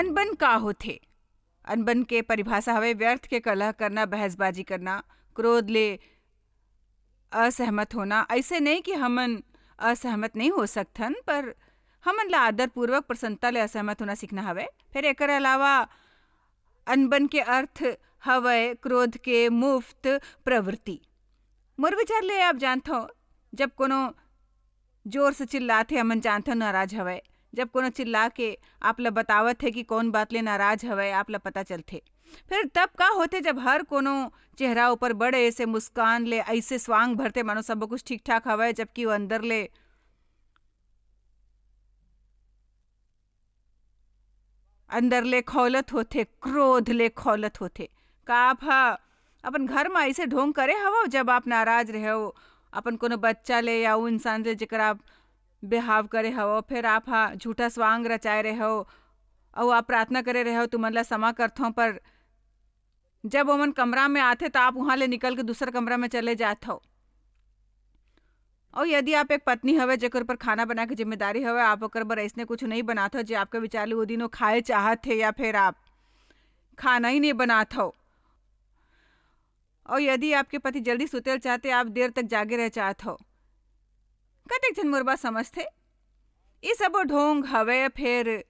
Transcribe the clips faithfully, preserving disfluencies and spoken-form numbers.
अनबन का होथे? अनबन के परिभाषा हवे व्यर्थ के कलह करना, बहसबाजी करना, क्रोध ले असहमत होना। ऐसे नहीं कि हमन असहमत नहीं हो सकथन, पर हमन ला आदरपूर्वक प्रसन्नता ले असहमत होना सीखना हवे। फिर एकर अलावा अनबन के अर्थ हवय क्रोध के मुफ्त प्रवृत्ति। मोर विचार ले आप जानथव, जब कोनो जोर से चिल्लाथे, हमन जानथव नाराज हवय। जब कोनो चिल्ला के आप ला बतावत हे कि कौन बात ले नाराज हवय, आप ला पता चलथे। फिर तब का होथे, जब हर कोनो चेहरा ऊपर बड़े से मुस्कान ले ऐसे स्वांग भरथे, मानो सब कुछ ठीक ठाक हवय, जबकि वो अंदर ले, अंदर ले खौलत होथे, क्रोध ले खौलत होथे। का आप ह अपन घर म ऐसे ढोंग करे हवव, जब आप नाराज रहेव अपन कोनो बच्चा ले या उ इंसान ले, जेकर आप बिहाव करे हवव, फिर आप ह झूठा स्वांग रचाए रहेव, अउ आप प्रार्थना करे रहेव, "तुमन ला क्षमा करथव," पर जब ओमन कमरा में आथे, त आप उहाँ ले निकल के दूसर कमरा में चले जात हव। अउ यदि आप एक पत्नी हवे, जेकर ऊपर खाना बना के जिम्मेदारी हवे, आप ओकर बर अइसने कुछ नहीं बनात हव, जे आपके विचार ले वो दिन वो खाए चाहत हे, या फिर आप खाना ही नहीं बनात हव, अउ यदि आपके पति जल्दी सुते ल चाहते, आप देर तक जागे रह चाहत हव, कतेक झन मोर बात समझथे? ये सबो ढोंग हवे। फिर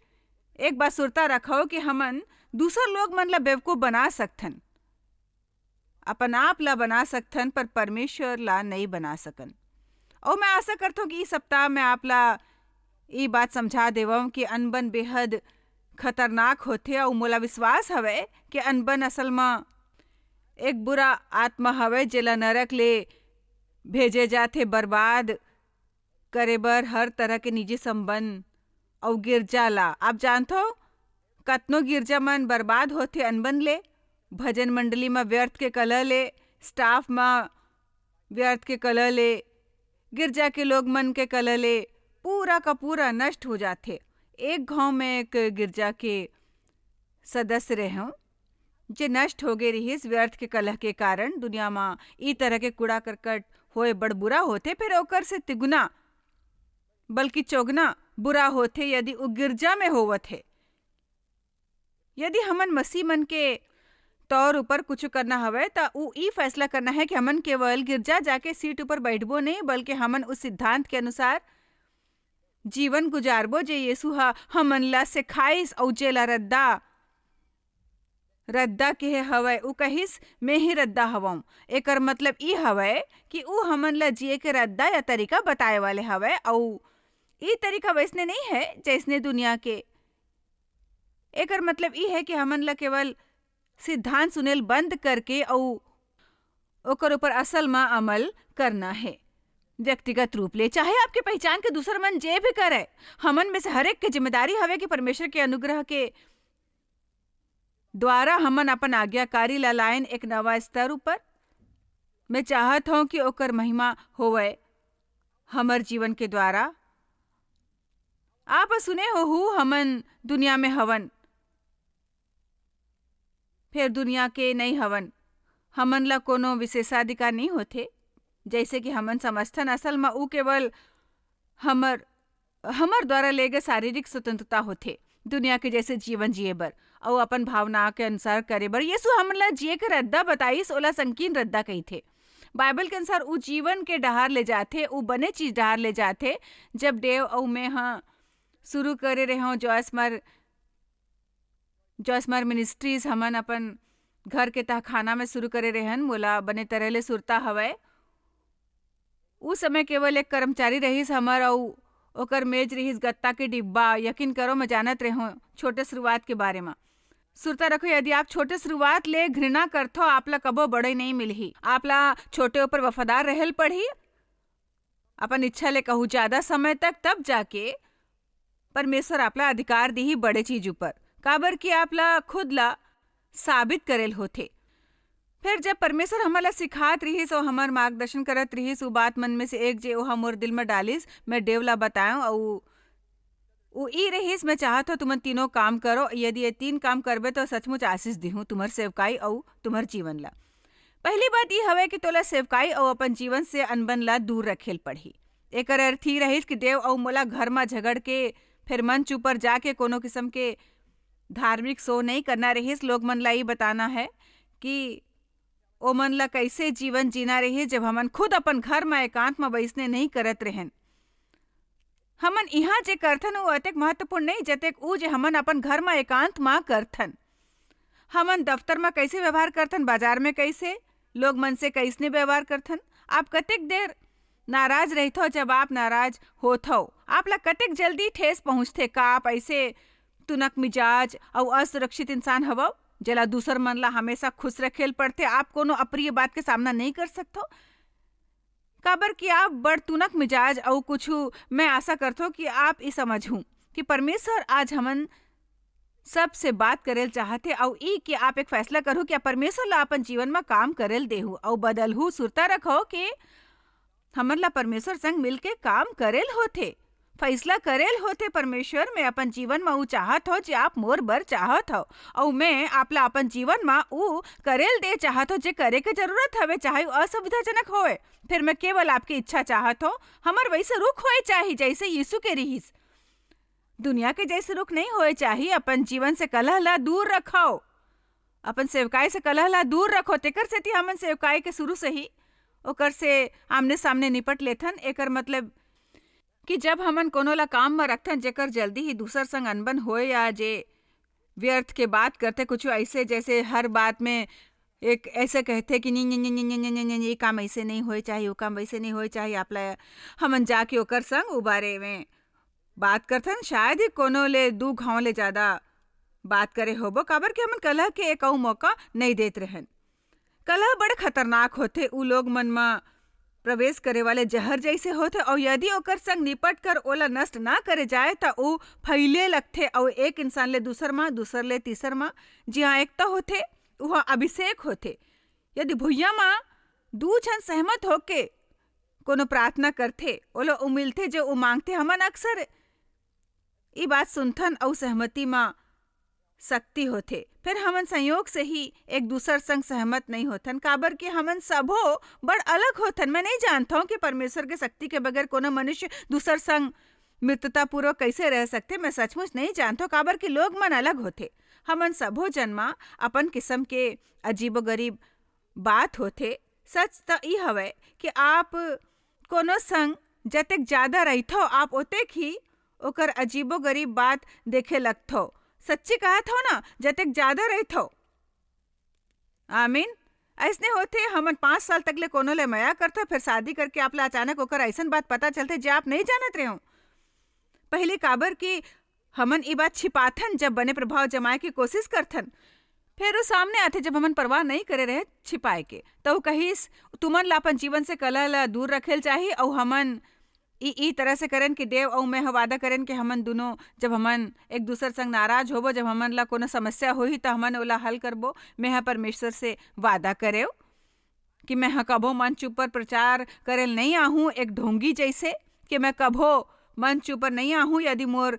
एक बात सुरता रखव कि हमन दूसर लोग मन ला बेवकूफ बना सकथन, अपन आप ला बना सकथन, पर परमेश्वर ला नहीं बना सकन। अउ मैं आशा करथव कि इस सप्ताह में आप ला ये बात समझा देवव कि अनबन बेहद खतरनाक होथे, अउ मोला विश्वास हवे कि अनबन असल म एक बुरा आत्मा हवे, जेला नरक ले भेजे जाथे बर्बाद करे बर हर तरह के निजी संबंध अउ गिरजा ला। आप जानथव, कतनो गिरजा मन बर्बाद होथे अनबन ले, भजन मंडली म व्यर्थ के कलह ले, स्टाफ म व्यर्थ के कलह ले, गिरजा के लोग मन के कलह ले, पूरा का पूरा नष्ट हो जाथे। एक गांव में एक गिरजा के सदस्य रहेंव, जे नष्ट हो गे रिहिस व्यर्थ के कलह के कारण। दुनिया म ई तरह के कूड़ा करकट होए बड़ बुरा होथे, फिर ओकर से तिगुना बल्कि चौगना बुरा होथे यदि उ गिरजा में होवत हे। यदि हमन मसीह मन के तौर ऊपर कुछ करना हवय, त उ ई फैसला करना है कि हमन केवल गिरजा जाके सीट ऊपर बैठबो नहीं, बल्कि हमन उस सिद्धांत के अनुसार जीवन गुजारबो, जे यीशु ह हमन ला सिखाइस अउ जेला रद्दा, रद्दा केहे हवय। उ कहिस, "मैं ही रद्दा हवंव।" एकर मतलब ई हवय कि उ हमन ला जिए के रद्दा या तरीका बताए वाले हवय, अउ ई तरीका वैसने नहीं है जैसने दुनिया के। एकर मतलब ई है कि हमन ला केवल सिद्धांत सुनेल बंद करके अउ ओकर ऊपर असल म अमल करना है। व्यक्तिगत रूप ले, चाहे आपके पहचान के दूसर मन जे भी करे, हमन में से हर एक के जिम्मेदारी हवे कि परमेश्वर के अनुग्रह के द्वारा हमन अपन आज्ञाकारी ला लायन एक नवा स्तर ऊपर। मैं चाहत हूँ कि ओकर महिमा होवय हमर जीवन के द्वारा। आप सुने होहू, हमन दुनिया में हवन, फेर दुनिया के नई हवन। हमन ला कोनो विशेषाधिकार नहीं होथे, जैसे कि हमन समझथन। असल म उ केवल हमर, हमर द्वारा ले गए शारीरिक स्वतंत्रता होथे, दुनिया के जैसे जीवन जिए बर अउ अपन भावना के अनुसार करे बर। यीशु हमन ला जिए के रद्दा बताइस, ओला संकीर्ण रद्दा कहिथे। बाइबल के अनुसार उ जीवन के डहार ले जाथे, उ बने चीज डहार ले जाथे। जब डेव अउ मैं ह शुरू करे रहेंव, जॉयस मर, जॉयस मर मिनिस्ट्रीज, हमन अपन घर के तहखाना में शुरू करे रहेन, मोला बने तरह ले सुरता हवय। उ समय केवल एक कर्मचारी रहिस हमर, अउ ओकर मेज रहिस गत्ता के डिब्बा। यकीन करो, मैं जानत रहेंव छोटे शुरुआत के बारे म। सुरता रखो, यदि आप छोटे शुरुआत ले घृणा करथो, आप ला कबो बड़े नहीं मिलही। आप ला छोटे ऊपर वफादार रहेल पड़ही, अपन इच्छा ले कहूँ ज्यादा समय तक, तब जाके परमेश्वर आप ला अधिकार दिही बड़े चीज ऊपर, काबर कि आप ला खुद ला साबित करेल होथे। फिर जब परमेश्वर हमन ला सिखात रिहिस अउ हमर मार्गदर्शन करत रिहिस, उ बात मन में से एक जे ओहा मोर दिल में डालिस, मैं डेव ला बताएंव, अउ उ ई रहिस, "मैं चाहत हूँ तुमन तीनों काम करो, यदि ये तीन काम करबे तो सचमुच आशीष दिहूँ तुम्हर सेवकाई अउ तुम्हर जीवन ला।" पहली बात ई हवे कि तोला सेवकाई अउ अपन जीवन से अनबन ला दूर रखेल पड़ही। एकर अर्थ ई रहिस कि देव अउ मोला घर म झगड़ के, फिर मंच ऊपर जाके कोनो किस्म के धार्मिक शो नहीं करना रहिस, लोग मन ला ये बताना है कि ओमन ला कैसे जीवन जीना रहिस, जब हमन खुद अपन घर म एकांत म बैसने नहीं करत रहन। हमन इहाँ जे करथन, वो अतेक महत्वपूर्ण नहीं, जतेक ऊ जे हमन अपन घर म एकांत म करथन। हमन दफ्तर म कैसे व्यवहार करथन, बाजार में कैसे, लोग मन से कैसने व्यवहार करथन। आप कतेक देर नाराज रहिथव? जब आप नाराज होथव, आप ला कतेक जल्दी ठेस पहुँचथे? का आप ऐसे तुनक मिजाज अउ असुरक्षित इंसान हवव, जेला दूसर मन ला हमेशा खुश रखे ल पड़थे? आप कोनो अप्रिय बात के सामना नहीं कर सकथव, काबर कि आप बड़ तुनक मिजाज अउ कुछु। मैं आशा करथव कि आप ई समझहू कि परमेश्वर आज हमन सबसे बात करे ल चाहथे, अउ ई कि आप एक फैसला करहू कि आप परमेश्वर ला अपन जीवन म काम करे ल देहू अउ बदलहू। सुरता रखव कि हमन ला परमेश्वर संग मिलके काम करे ल होथे, फैसला करे ल होथे। परमेश्वर, मैं अपन जीवन म ऊ चाहत हव जे आप मोर बर चाहत हव, अउ मैं आप ला अपन जीवन म ऊ करे ल दे चाहत हव जे करे के जरूरत हवे, चाहे ऊ असुविधाजनक होवे। फिर मैं केवल आपकी इच्छा चाहत हव, हमर वैसे रुख होए चाही जैसे यीशु के रिहिस। दुनिया के जैसे रुख नहीं होए चाही। अपन जीवन से कलह ला दूर रखव, अपन सेवकाई से कलह ला दूर रखव। तेकर सेती हमन सेवकाई के शुरू से ही ओकर से आमने सामने निपट लेथन। एकर मतलब कि जब हमन कोनो ला काम म रखथन, जेकर जल्दी ही दूसर संग अनबन होए या जे व्यर्थ के बात करथे, कुछ ऐसे जैसे हर बात में एक ऐसे कहथे कि "नी, नी, नी, नी, नी, नी, नी, नी, नी, ये काम ऐसे नहीं होए चाही, वो काम वैसे नहीं होए चाही", आप ला हमन जाके ओकर संग उ बारे में बात करथन, शायद ही कोनो ले दू घाव ले ज्यादा बात करे होबो, काबर कि हमन कलह के एक अऊ मौका नहीं देत रहन। कलह बड़ खतरनाक होथे, उ लोग मन म प्रवेश करे वाले जहर जैसे होथे, अउ यदि ओकर संग निपट कर ओला नष्ट ना करे जाए, त उ फैले लगथे, अउ एक इंसान ले दूसर म, दूसर ले तीसर म, जिहाँ एकता होथे, उहाँ अभिषेक होथे। यदि भुइयां म दू झन सहमत होके कोनो प्रार्थना करथे, ओला उ मिलथे जो उ मांगथे। हमन अक्सर ई बात सुनथन अउ सहमति म शक्ति होथे, फिर हमन संयोग से ही एक दूसर संग सहमत नहीं होथन, काबर कि हमन सबो बड़ अलग होथन। मैं नहीं जानथौं कि परमेश्वर के शक्ति के बगैर कोनो मनुष्य दूसर संग मित्रतापूर्वक कैसे रह सकथे। मैं सचमुच नहीं जानथौं, काबर कि लोग मन अलग होथे। हमन सबो जन म अपन किसम के अजीबोगरीब बात होथे। सच त ई हवय कि आप कोनो संग जतेक ज्यादा रहिथव, आप ओतेक ही ओकर अजीबोगरीब बात देखे लगथव। सच्ची कहत हव ना, जतेक ज्यादा रहिथव। आमीन। अइसने होथे, हमन पाँच साल तक ले कोनो ले मया करथव, फिर शादी करके आप ला अचानक ओकर अइसन बात पता चलथे, जे आप नहीं जानत रहेव। पहले काबर कि हमन ई बात छिपाथन, जब बने प्रभाव जमाए के कोशिश करथन, फिर वो सामने आथे, जब हमन परवाह नहीं करे रहे छिपाए के। त वो कहिस, "तुमन ला अपन जीवन से कलह ला दूर रखे ल चाही, अउ हमन ई, ई तरह से करेन कि देव अउ मैं ह वादा करेन कि हमन दुनों, जब हमन एक दूसर संग नाराज होबो, जब हमन ला कोनो समस्या होही, त हमन ओला हल करबो। मैं ह परमेश्वर से वादा करेव कि मैं ह कभो मंच ऊपर प्रचार करे ल नहीं आहूं, एक ढोंगी जैसे, कि मैं कभो मंच ऊपर नहीं आहूं, यदि मोर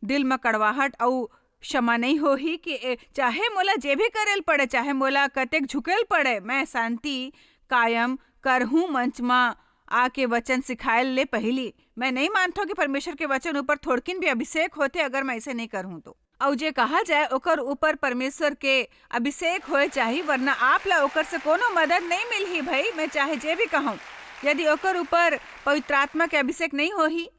दिल म कड़वाहट अउ क्षमा नहीं होही कि ए, चाहे मोला जे भी करे ल पड़े, चाहे मोला कतेक झुके ल पड़े, मैं शांति कायम करहूं। मंच म आके वचन सिखाए ले पहिली, मैं नहीं मानथों कि परमेश्वर के वचन ऊपर थोड़किन भी अभिषेक होथे, अगर मैं ऐसे नहीं करहूं तो।" अउ जे कहा जाए, ओकर ऊपर परमेश्वर के अभिषेक होए चाही, वरना आप ला ओकर से कोनो मदद नहीं मिलही। भाई, मैं चाहे जे भी कहूं, यदि ओकर ऊपर पवित्र आत्मा के अभिषेक नहीं होही,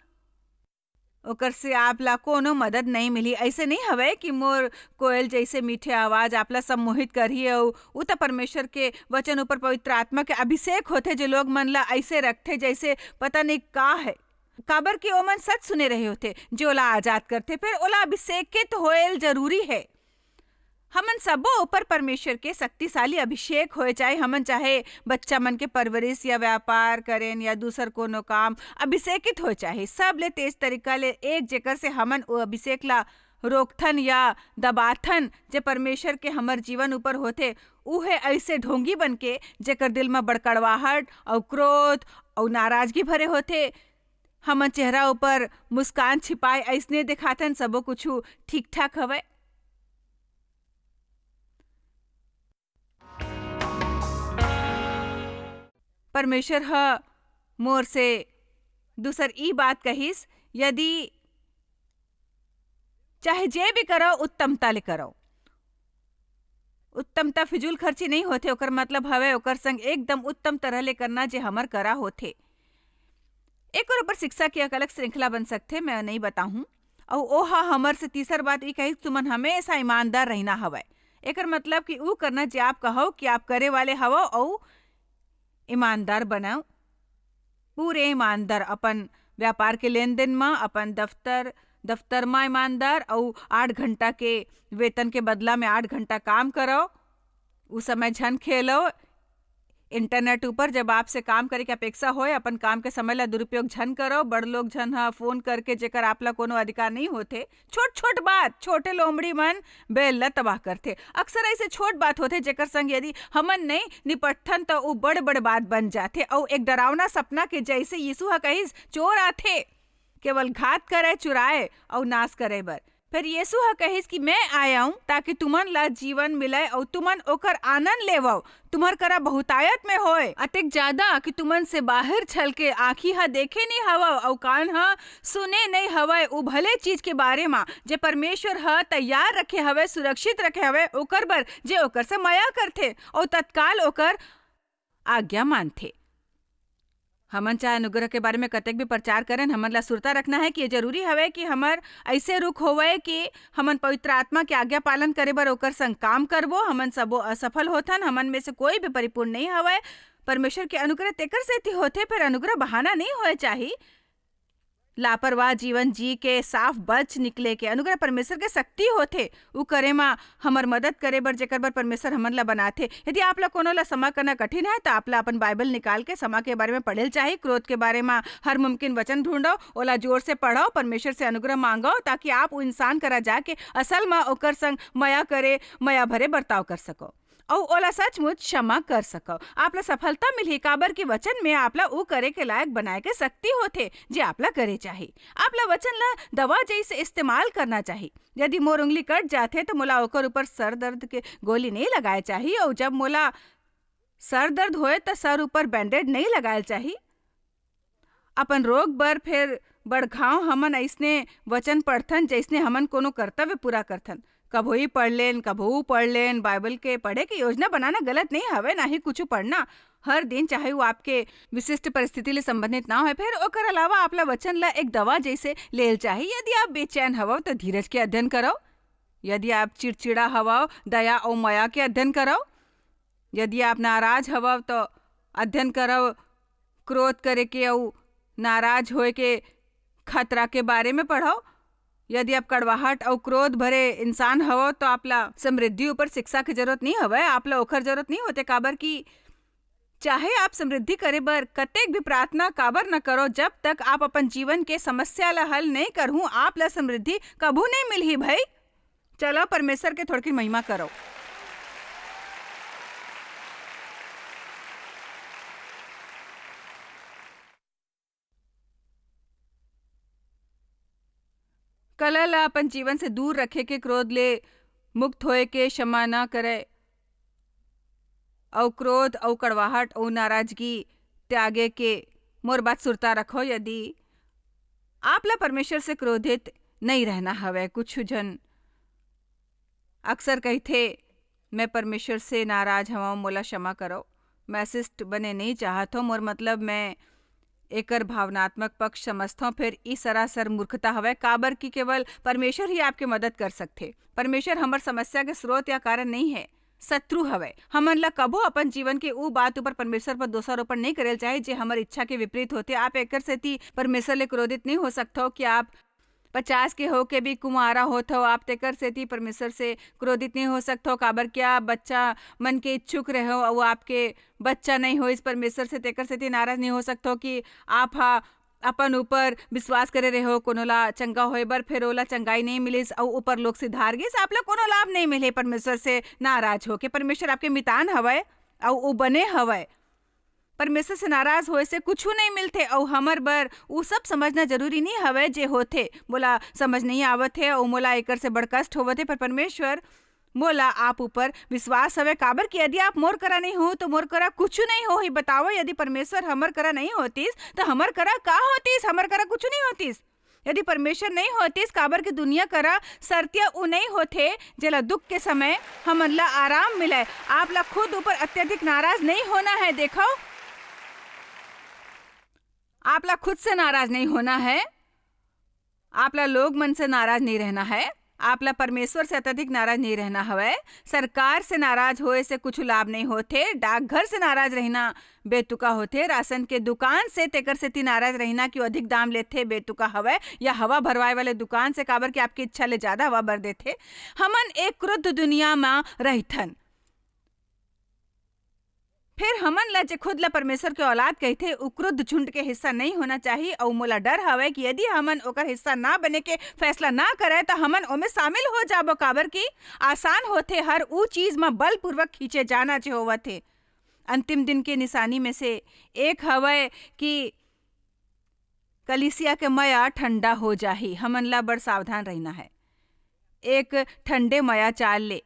ओकर से आप ला कोनो मदद नहीं मिलही। ऐसे नहीं हवय कि मोर कोयल जैसे मीठे आवाज आप ला सम्मोहित करही, अउ उ त परमेश्वर के वचन ऊपर पवित्र आत्मा के अभिषेक होथे, जो लोग मन ला ऐसे रखथे, जैसे पता नहीं का है। काबर कि ओमन सच सुने रहे होथे, जे ओला आजाद करथे, फिर ओला अभिषेकित होएल जरूरी है। हमन सबो ऊपर परमेश्वर के शक्तिशाली अभिषेक होए, चाहे हमन चाहे बच्चा मन के परवरिश या व्यापार करेन या दूसर कोनो काम, अभिषेकित होए चाहे। सबले तेज तरीका ले एक, जेकर से हमन ओ अभिषेक ला रोकथन या दबाथन, जे परमेश्वर के हमर जीवन ऊपर होथे, उहे ऐसे ढोंगी बन के, जेकर दिल म बड़कड़वाहट अउ क्रोध अउ नाराजगी भरे होथे। हमन चेहरा ऊपर मुस्कान छिपाए अइसने देखाथन, सबो कुछु ठीक ठाक हवय। परमेश्वर ह मोर से दूसर ई बात कहिस, यदि चाहे जे भी करो, उत्तमता ले करो। उत्तमता फिजूल खर्ची नहीं होथे, ओकर मतलब हवे ओकर संग एकदम उत्तम तरह ले करना, जे हमर करा होथे। एकर ऊपर शिक्षा के एक अलग श्रृंखला बन सकथे, मैं नहीं बताहूँ। अउ ओहा हमर से तीसर बात ई कही, तुमन हमेशा ईमानदार रहना हवय। एकर मतलब कि ऊ करना जे आप कहो कि आप करे वाले हवो, अउ ईमानदार बनव। पूरे ईमानदार अपन व्यापार के लेन देन म, अपन दफ्तर दफ्तर म ईमानदार, अउ आठ घंटा के वेतन के बदला में आठ घंटा काम करव। उ समय झन खेलव। इंटरनेट ऊपर जब आपसे काम करे के अपेक्षा होय, अपन काम के समय ला दुरुपयोग झन करव। बड़ लोग झन ह फोन करके, जेकर आप ला कोनो अधिकार नहीं होथे, छोट छोट बात, छोटे लोमड़ी मन बेल ला तबाह करथे। अक्सर ऐसे छोट बात होथे, जेकर संग यदि हमन नहीं निपटथन, त उ बड़ बड़ बात बन जाथे। अउ एक डरावना सपना के जैसे यीशु ह कहिस, चोर आथे केवल घात करे, चुराए अउ नाश करे बर। फिर यीशु ह कहिस कि मैं आया हूँ ताकि तुमन ला जीवन मिले अउ तुमन ओकर आनंद लेवव। तुम्हर करा बहुतायत में होय, अतेक ज्यादा कि तुमन से बाहर छल के आँखी ह देखे नहीं हवव अउ कान ह सुने नहीं हवय, उ भले चीज के बारे म जे परमेश्वर ह तैयार रखे हवय, सुरक्षित रखे हवय ओकर बर, जे ओकर से मया करथे अउ तत्काल ओकर आज्ञा मानथे। हमन चाहे अनुग्रह के बारे में कतेक भी प्रचार करें, हमन ला सुरता रखना है कि ये जरूरी हवे कि हमर ऐसे रुख होवय कि हमन पवित्र आत्मा के आज्ञा पालन करे बर ओकर संग काम करबो। हमन सबो असफल होथन, हमन में से कोई भी परिपूर्ण नहीं हवय। परमेश्वर के अनुग्रह तेकर सेती होथे, फिर अनुग्रह बहाना नहीं होए चाही। लापरवाह जीवन जी के साफ बच निकले के अनुग्रह परमेश्वर के शक्ति होथे। उ करे म हमर मदद करे बर, जेकर बर परमेश्वर हमन ला बनाथे। यदि आप ला कोनो ला क्षमा करना कठिन है, त आप ला अपन बाइबल निकाल के क्षमा के बारे में पढ़े ल चाही। क्रोध के बारे में हर मुमकिन वचन ढूंढो, ओला जोर से पढ़ो, परमेश्वर से अनुग्रह मांगो, ताकि आप उ इंसान करा जाके असल म ओकर संग मया करे, मया भरे बर्ताव कर सको। अउ ओला सचमुच क्षमा कर सकव। आप ला सफलता मिलही, काबर कि वचन में आप ला ऊ करे के लायक बनाए के शक्ति होथे, जे आप ला करे चाही। आप ला वचन ला दवा जइसे इस्तेमाल करना चाही। यदि मोर उंगली कट जाथे, त मोला ओकर ऊपर सर दर्द के गोली नहीं लगाए चाही, अउ जब मोला सर दर्द होए, त सर ऊपर बैंडेड नहीं लगाए चाही। अपन रोग बर फेर बड़घांव हमन अइसने वचन पढ़थन, जइसने हमन कोनो कर्तव्य पूरा करथन। कभू ई पढ़ लेन, कभू ऊ पढ़ लेन। बाइबल के पढ़े के योजना बनाना गलत नहीं हवे, ना ही कुछु पढ़ना हर दिन, चाहे वो आपके विशिष्ट परिस्थिति ले संबंधित ना होय। फेर ओकर अलावा आप ला वचन ला एक दवा जइसे लेल चाही। यदि आप बेचैन हवव, त धीरज के अध्ययन करव। यदि आप चिड़चिड़ा हवव, दया अउ मया के अध्ययन करव। यदि आप नाराज हवव, त अध्ययन करव, क्रोध करे के अउ नाराज होए के खतरा के बारे में पढ़व। यदि आप कड़वाहट अउ क्रोध भरे इंसान हवव, त आप ला समृद्धि ऊपर शिक्षा के जरूरत नहीं हवय, आप ला ओखर जरूरत नहीं होथे, काबर कि चाहे आप समृद्धि करे बर कतेक भी प्रार्थना काबर न करो, जब तक आप अपन जीवन के समस्या ला हल नहीं करहू, आप ला समृद्धि कभू नहीं मिलही भाई। चलो, परमेश्वर के थोड़की महिमा करो। कलह ला अपन जीवन से दूर रखे के, क्रोध ले मुक्त होए के, क्षमा न करे, अउ क्रोध, अउ कड़वाहट, अउ नाराजगी त्यागे के मोर बात सुरता रखो। यदि आप ला परमेश्वर से क्रोधित नहीं रहना हवय, कुछ झन अक्सर कहिथे, "मैं परमेश्वर से नाराज हवं, मोला क्षमा करो। मैं शिष्ट बने नहीं चाहत हूँ, मोर मतलब मैं एकर भावनात्मक पक्ष समझथव।" फिर ई सरासर मूर्खता हवय, काबर कि केवल परमेश्वर ही आपके मदद कर सकथे। परमेश्वर हमर समस्या के स्रोत या कारण नहीं है, शत्रु हवय। हमन ला कभू अपन जीवन के ऊ बात ऊपर परमेश्वर पर दोषारोपण नहीं करेल चाही, जे हमर इच्छा के विपरीत होथे। आप एकर सेती परमेश्वर ले क्रोधित नहीं हो सकथव कि आप पचास के होके भी कुंवारा होत हव, आप तेकर सेती परमेश्वर से क्रोधित नहीं हो सकथव, काबर कि आप बच्चा मन के इच्छुक रहे हो, अउ आपके बच्चा नहीं होइस परमेश्वर से, तेकर सेती नाराज नहीं हो सकथव कि आप हा अपन ऊपर विश्वास करे रहे हो, कोनो ला चंगा होए बर, फेर ओला चंगाई नहीं मिलिस, अउ ऊपर लोग सिधार गिस, आप ला कोनो लाभ नहीं मिले परमेश्वर से नाराज होके। परमेश्वर आपके मितान हवय, अउ वो बने हवय। परमेश्वर से नाराज होए से कुछु नहीं मिलथे, अउ हमर बर उ सब समझना जरूरी नहीं हवय जे होथे। मोला समझ नहीं आवत हे, अउ मोला एकर से बड़ कष्ट होवत हे, पर परमेश्वर, मोला आप ऊपर विश्वास हवय, काबर कि यदि आप मोर करा नहीं हो, तो मोर करा कुछु नहीं होही। बताओ, यदि परमेश्वर हमर करा नहीं होतिस, तो हमर करा का होतिस? हमर करा कुछु नहीं होतिस। यदि परमेश्वर नहीं होतिस, काबर के दुनिया करा सरतिया उ नहीं होथे, जेला दुख के समय हमन ला आराम मिले। आप ला खुद ऊपर अत्यधिक नाराज नहीं होना है। देखो, आप ला खुद से नाराज नहीं होना है, आप ला लोग मन से नाराज नहीं रहना है, आप ला परमेश्वर से अत्यधिक नाराज नहीं रहना हवय। सरकार से नाराज होए से कुछ लाभ नहीं होथे। डाकघर से नाराज रहना बेतुका होथे। राशन के दुकान से तेकर सेती नाराज रहना कि वो अधिक दाम लेथे, बेतुका हवय। या हवा भरवाए वाले दुकान से, काबर कि आपकी इच्छा ले ज्यादा हवा भर देथे। हमन एक क्रुद्ध दुनिया म रहिथन। फिर हमन ला, जे खुद ला परमेश्वर के औलाद कहिथे, उ क्रुद्ध झुंड के हिस्सा नहीं होना चाहिए। अउ मोला डर हवय कि यदि हमन ओकर हिस्सा ना बने के फैसला ना करय, त हमन ओमे शामिल हो जाबो, काबर कि आसान होथे हर उ चीज म बलपूर्वक खींचे जाना जे होवत हे। अंतिम दिन के निशानी में से एक हवय कि कलीसिया के मया ठंडा हो जाही। हमन ला बड़ सावधान रहना है। एक ठंडे मया चाल ले।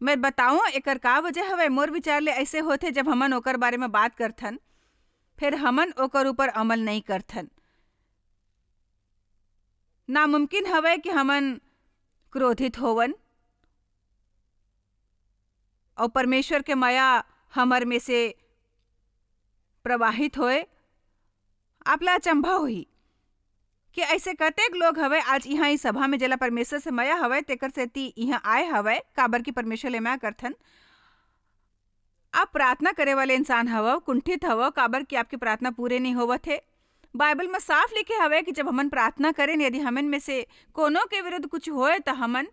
मैं बताऊं, एकर का वजह हवय? मोर विचार ले ऐसे होथे, जब हमन ओकर बारे में बात करथन, फिर हमन ओकर ऊपर अमल नहीं करथन। नामुमकिन हवय कि हमन क्रोधित होवन अउ परमेश्वर के मया हमर में से प्रवाहित होए। आप ला अचंभा होही कि ऐसे कतेक लोग हवय आज इहाँ इस सभा में, जेला परमेश्वर से मया हवय, तेकर सेती इहाँ आए हवय, काबर कि परमेश्वर ले मया करथन। आप प्रार्थना करे वाले इंसान हवव, कुंठित हवव, काबर कि आपके प्रार्थना पूरे नहीं होवत हे। बाइबल में साफ लिखे हवय कि जब हमन प्रार्थना करेन, यदि हमन में से कोनो के विरुद्ध कुछ होए, त हमन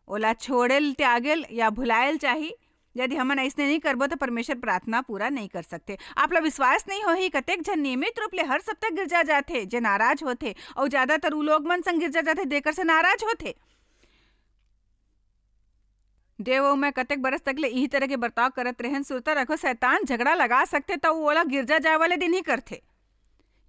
ओला छोड़ेल, त्यागेल या भुलाएल चाही। यदि हमन अइसने नहीं करबो, त परमेश्वर प्रार्थना पूरा नहीं कर सकते। आप ला विश्वास नहीं होही, कतेक झन नियमित रूप ले हर सप्ताह गिरजा जाथे, जे नाराज होथे, अउ ज्यादातर उ लोग मन संग गिरजा जाथे, जेकर से नाराज होथे। देव अउ मैं कतेक बरस तक ले इही तरह के बर्ताव करत रहेन। सुरता रखो, शैतान झगड़ा लगा सकथे, त वो ओला गिरजा जाए वाले दिन ही करथे।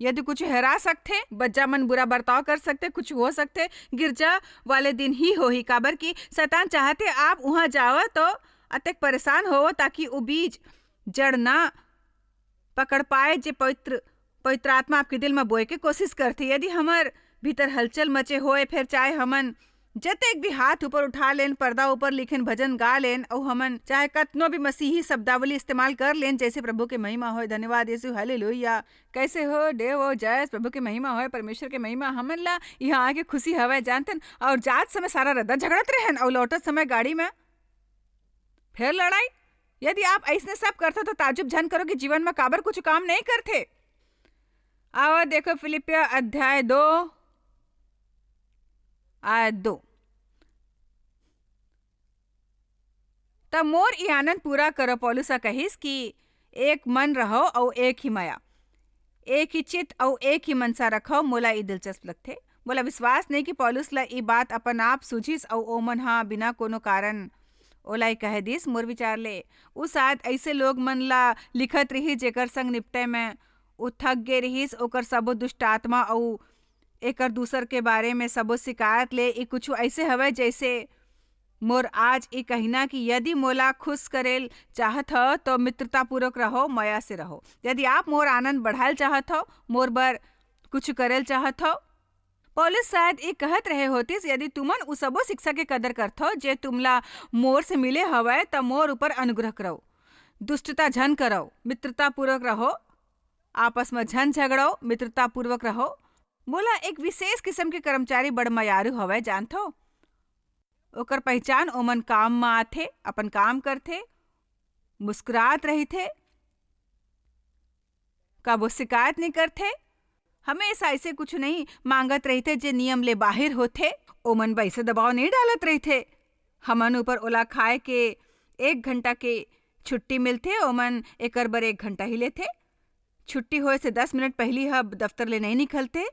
यदि कुछ हेरा सकथे, बच्चा मन बुरा बर्ताव कर सकथे, कुछ हो सकथे, गिरजा वाले दिन ही होही, काबर कि शैतान चाहथे आप उहाँ जाव तो अतेक परेशान होव, ताकि वो बीज जड़ ना पकड़ पाए, जे पवित्र, पवित्र आत्मा आपके दिल में बोए के कोशिश करथे। यदि हमर भीतर हलचल मचे होए, फिर चाहे हमन जतेक भी हाथ ऊपर उठा लेन, पर्दा ऊपर लिखेन, भजन गा लेन, अउ हमन चाहे कतनो भी मसीही शब्दावली इस्तेमाल कर लेन, जैसे प्रभु के महिमा होए, धन्यवाद यीशु, हालेलुया, कैसे हो, देव हो, जय प्रभु के महिमा होए, परमेश्वर के महिमा, हमन ला यहाँ आके खुशी हवय, जानथन। और जात समय सारा रद्दा झगड़त रहन, और लौटत समय गाड़ी में फिर लड़ाई। यदि आप ऐसने सब करथो, तो ताजुब झन करो कि जीवन में काबर कुछ काम नहीं करथे। आवा देखो फिलिपिया अध्याय दो, आयत दो। "तब मोर ई आनंद पूरा करो," पौलुस ह कहिस, "कि एक मन रहो अउ एक ही मया, एक ही चित्त अउ एक ही मनसा रखो।" मोला ई दिलचस्प लगथे। मोला विश्वास नहीं कि पौलुस ला ई बात अपन आप सूझिस अउ ओमन ह बिना कोनो कारण ओला ई कह दिस। मोर विचार ले, उ शायद ऐसे लोग मन ला लिखत रिहिस, जेकर संग निपटे में उ थक गे रिहिस, ओकर सबो दुष्ट आत्मा अउ एकर दूसर के बारे में सबो शिकायत ले। ई कुछ ऐसे हवय, जैसे मोर आज ई कहिना कि यदि मोला खुश करेल चाहत हव, तो मित्रतापूर्वक रहो, मया से रहो। यदि आप मोर आनंद बढ़ायल चाहत हव, मोर बर कुछ करेल चाहत हव। पौलुस शायद ई कहत रहे होतिस, "यदि तुमन उ सबो शिक्षा के कदर करथव, जे तुमला मोर से मिले हवय, त मोर ऊपर अनुग्रह करव। दुष्टता झन करव, मित्रतापूर्वक रहो, आपस म झन झगड़व, मित्रतापूर्वक रहो।" मोला एक विशेष किसम के कर्मचारी बड़ मयारू हवय, जानथव? ओकर पहिचान ओमन काम म आथे, अपन काम करथे, मुस्कुरात रहिथे, कबो शिकायत नइ करथे, हमेशा अइसे कुछु नइ मांगत रहिथे, जे नियम ले बाहिर होथे। ओमन वइसे दबाव नइ डालत रहिथे। हमन ऊपर ओला खाए के एक घंटा के छुट्टी मिलथे, ओमन एकर बर एक घंटा ही लेथे। छुट्टी होए से दस मिनट पहिली ह दफ्तर ले नइ निकलथे।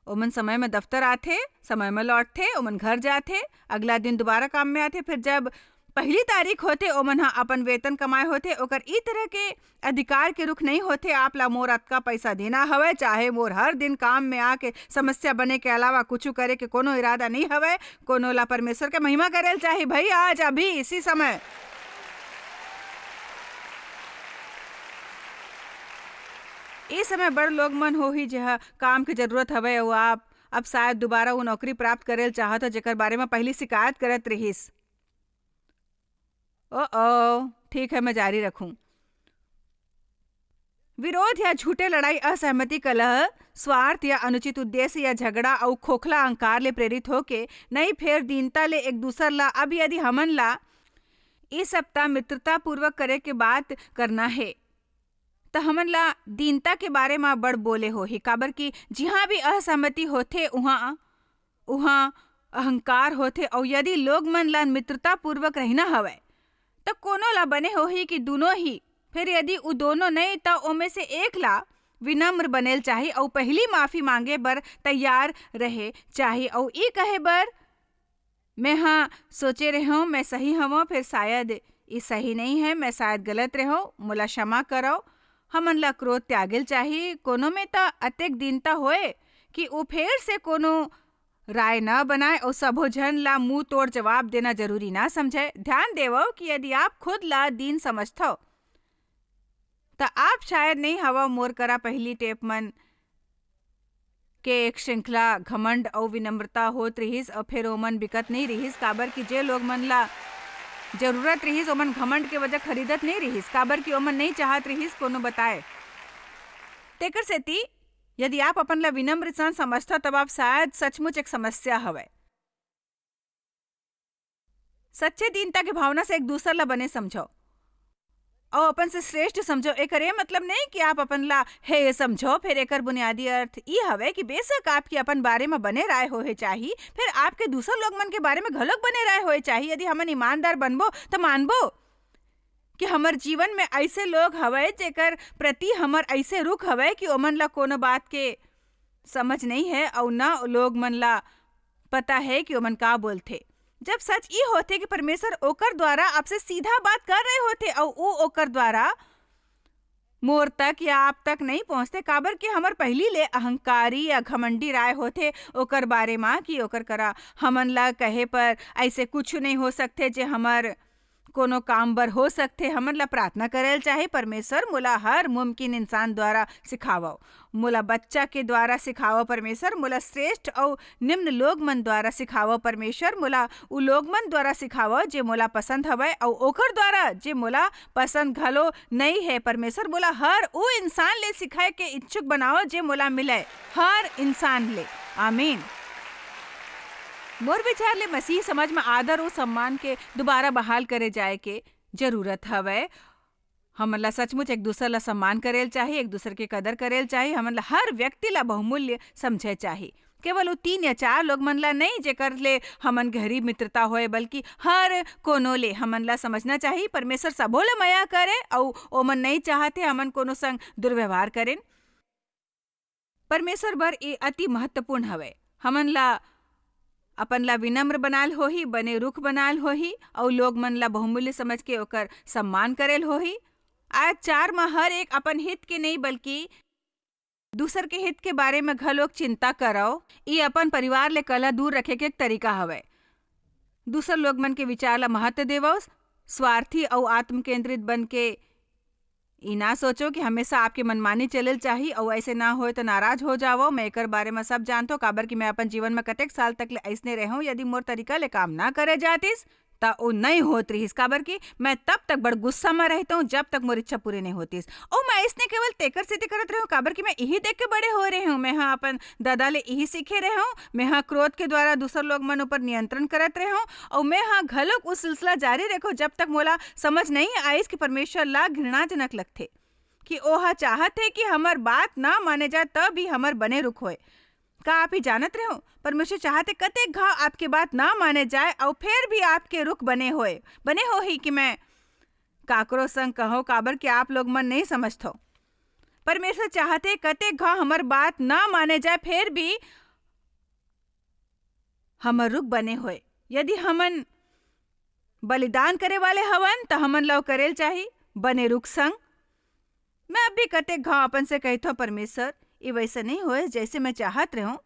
ओमन समय म दफ्तर आथे, समय म लौटथे, ओमन घर जाथे, अगला दिन दोबारा काम में आथे। फिर जब पहली तारीख होथे, ओमन ह अपन वेतन कमाए होथे, ओकर ई तरह के अधिकार के रुख नइ होथे, "आप ला मोर अतका पैसा देना हवय, चाहे मोर हर दिन काम में आके समस्या बने के अलावा कुछु करे के कोनो इरादा नइ हवय।" कोनो ला परमेश्वर के महिमा करेल चाही भई, आज, अभी, इसी समय। ए समय बड़ लोग मन होही, जेहा काम के जरूरत हवय, अउ आप अब शायद दोबारा वो नौकरी प्राप्त करे ल चाहत हो, जेकर बारे में पहली शिकायत करत रहिस। ओ, ओ, ठीक है, मैं जारी रखूं। विरोध या झूठे लड़ाई, असहमति, कलह, स्वार्थ या अनुचित उद्देश्य या झगड़ा अउ खोखला अहंकार ले प्रेरित होके नहीं, फेर दीनता ले एक दूसर ला। अब यदि हमन ला इस सप्ताह मित्रतापूर्वक करे के बात करना है, त हमन ला दीनता के बारे म बड़ बोले होही, काबर कि जिहाँ भी असहमति होथे, उहाँ, उहाँ अहंकार होथे। अउ यदि लोग मन ला मित्रतापूर्वक रहिना हवय, त कोनो ला बने होही कि दुनों ही, फेर यदि उ दोनों नहीं, त ओमे से एक ला विनम्र बनेल चाही अउ पहली माफी मांगे बर तैयार रहे चाही अउ ई कहे बर, "मैं हाँ सोचे रहेंव, मैं सही हवंव, फेर शायद ई सही नहीं है, मैं शायद गलत रहेंव, मोला क्षमा करव।" हमन ला क्रोध त्यागेल चाही। कोनो में त अतेक दीनता होए कि उ फेर से कोनो राय न बनाए अउ सबो झन ला मुंह तोड़ जवाब देना जरूरी ना समझे। ध्यान देवव कि यदि आप खुद ला दीन समझथव, त आप शायद नहीं हवव। मोर करा पहली टेप मन के एक श्रृंखला घमंड अउ विनम्रता होत रिहिस, अउ फेर ओमन बिकत नहीं रिहिस, काबर कि जे लोग मन ला जरूरत रिहिस, ओमन घमंड के वजह खरीदत नहीं रिहिस, काबर कि ओमन नहीं चाहत रिहिस कोनो बताए। तेकर सेती यदि आप अपन ला विनम्र इंसान समझथव, तब आप शायद सचमुच एक समस्या हवय। सच्चे दीनता के भावना से एक दूसर ला बने समझव अउ अपन से श्रेष्ठ समझव। एकर ये मतलब नहीं कि आप अपन ला हेय समझव। फेर एकर बुनियादी अर्थ ई हवे कि बेशक आपके अपन बारे म बने राय होए चाही, फेर आपके दूसर लोग मन के बारे म घलोक बने राय होए चाही। यदि हमन ईमानदार बनबो, त मानबो कि हमर जीवन में ऐसे लोग हवय, जेकर प्रति हमर ऐसे रुख हवय कि ओमन ला कोनो बात के समझ नहीं है अउ न लोग मन ला पता है कि ओमन का बोलथे। जब सच ई होथे कि परमेश्वर ओकर द्वारा आपसे सीधा बात कर रहे होथे अउ ऊ ओकर द्वारा मोर तक या आप तक नहीं पहुंचते, काबर कि हमर पहली ले अहंकारी या घमंडी राय होथे ओकर बारे मा कि ओकर करा हमन ला कहे पर ऐसे कुछ नहीं हो सकथे जे हमर कोनो काम बर हो सकथे। हमन ला प्रार्थना करे ल चाही, "परमेश्वर, मोला हर मुमकिन इंसान द्वारा सिखावव, मोला बच्चा के द्वारा सिखावव, परमेश्वर, मोला श्रेष्ठ अउ निम्न लोग मन द्वारा सिखावव, परमेश्वर, मोला उ लोग मन द्वारा सिखावव जे मोला पसंद हवय अउ ओकर द्वारा जे मोला पसंद घलो नई है, परमेश्वर, मोला हर उ इंसान ले सिखाए के इच्छुक बनावव जे मोला मिलय, हर इंसान ले।" आमीन। मोर विचार ले मसीह समाज म आदर अउ सम्मान के दोबारा बहाल करे जाए के जरूरत हवय। हमन ला सचमुच एक दूसर ला सम्मान करे ल चाही, एक दूसर के कदर करे ल चाही। हमन ला हर व्यक्ति ला बहुमूल्य समझे चाही। केवल वो तीन या चार लोग मन ला नहीं, जेकर ले हमन गहरी मित्रता होए, बल्कि हर कोनो ले हमन ला समझना चाही। परमेश्वर सबो ला मया करे अउ ओमन नहीं चाहत हे हमन कोनो संग दुर्व्यवहार करेन। परमेश्वर बर ए अति महत्वपूर्ण हवय। हमन ला अपन ला विनम्र बनाल होही, बने रुख बनाल होही अउ लोग मन ला बहुमूल्य समझ के ओकर सम्मान करेल होही। आयत चार म हर एक अपन हित के नहीं, बल्कि दूसर के हित के बारे में घलोक चिंता करव। ई अपन परिवार ले कलह दूर रखे के एक तरीका हवय। दूसर लोग मन के विचार ला महत्व देवव, स्वार्थी अउ आत्म केंद्रित बन के ई ना सोचो कि हमेशा आपके मनमानी चले ल चाही अउ ऐसे ना होए तो नाराज हो जावो। मैं एकर बारे में सब जानतो, काबर कि मैं अपन जीवन में कतेक साल तक ले अइसने रहूं। यदि मोर तरीका ले काम ना करे जातिस, त ओ नहीं होत रिहिस, काबर कि मैं तब तक बड़ गुस्सा में रहता हूँ, जब तक मोर इच्छा पूरी नहीं होतिस। अउ मैं अइसने केवल तेकर सेती करत रहूं, काबर कि मैं इही देख के बड़े हो रहे हूँ। मैं हा अपन दादा ले इही सीखे रहे हूँ। मैं हा क्रोध के द्वारा दूसर लोग मन ऊपर नियंत्रण करत रहे हूँ, अउ मैं हा घलोक उस सिलसिला जारी रखो, जब तक मोला समझ नहीं आइस कि परमेश्वर ला घृणाजनक लगथे, कि ओहा चाहत हे कि हमर बात ना माने जाए, तब भी हमर बने रुख होए। का आप ही जानत रहो, परमेश्वर चाहत हे कतेक घाव आपके बात ना माने जाए, अउ फेर भी आपके रुख बने होए, बने होही कि मैं काकरो संग कहो, काबर कि आप लोग मन नहीं समझथो। परमेश्वर चाहत हे कतेक घाव हमर बात ना माने जाए, फेर भी हमर रुख बने होए। यदि हमन बलिदान करे वाले हवन, त हमन ला ओ करेल चाही, बने रुख संग। मैं अब भी कतेक घाव अपन से कहथव, "परमेश्वर, ये वैसा नहीं होए, जैसे मैं चाहत रहूं,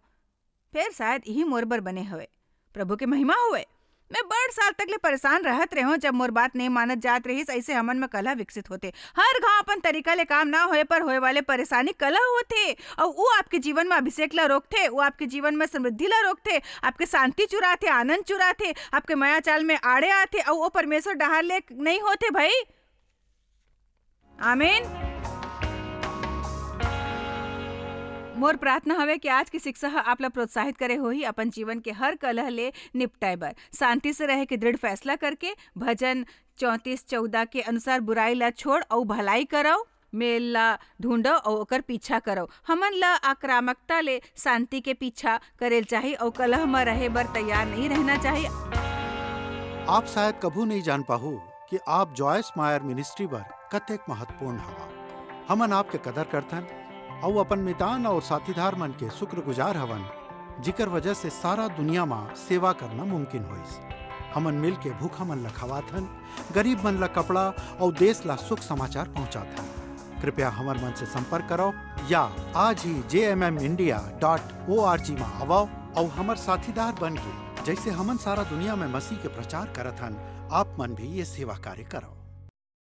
फेर शायद यही मोर बर बने हवे।" प्रभु के महिमा होए। मैं बड़ साल तक ले परेशान रहत रेहों, जब मोर बात नइ मानत जात रहिस। अइसे हमन म कलह विकसित होथे। हर घांव अपन तरीका ले काम ना होए पर होए वाले परेशानी कलह होथे, अउ वो आपके जीवन म अभिषेक ला रोकथे, वो आपके जीवन म समृद्धि ला रोकथे, आपके शांति चुराथे, आनंद चुराथे, आपके मया चाल म आड़े आथे, अउ वो परमेश्वर डहार ले नइ होथे भाई। आमीन। मोर प्रार्थना हवे कि आज के शिक्षा ह आप ला प्रोत्साहित करे होही अपन जीवन के हर कलह ले निपटाए बर। शांति से रहे के दृढ़ फैसला करके भजन चौंतीस चौदह के अनुसार बुराई ला छोड़ अउ भलाई करव, मेल ला ढूंढव अउ ओकर पीछा करव। हमन ला आक्रामकता ले शांति के पीछा करेल चाही अउ कलह म रहे बर तैयार नहीं रहना चाही। आप शायद कभू नहीं जान पाहू कि आप जॉयस मायर मिनिस्ट्री बर कतेक महत्वपूर्ण हवा। हमन आपके कदर करथन अउ अपन मितान और साथीदार मन के शुक्रगुजार हवन, जिकर वजह से सारा दुनिया मा सेवा करना मुमकिन होइस। हमन मिल के भूखा मन ला खवाथन, गरीब मन ला कपड़ा अउ देश ला सुख समाचार पहुंचाथन। कृपया हमर मन से संपर्क करो या आज ही जे M M India dot O R G मा आवो अउ हमर साथीदार बन के, जैसे हमन सारा दुनिया में मसीह के प्रचार करत हन, आप मन भी ये सेवा कार्य करो।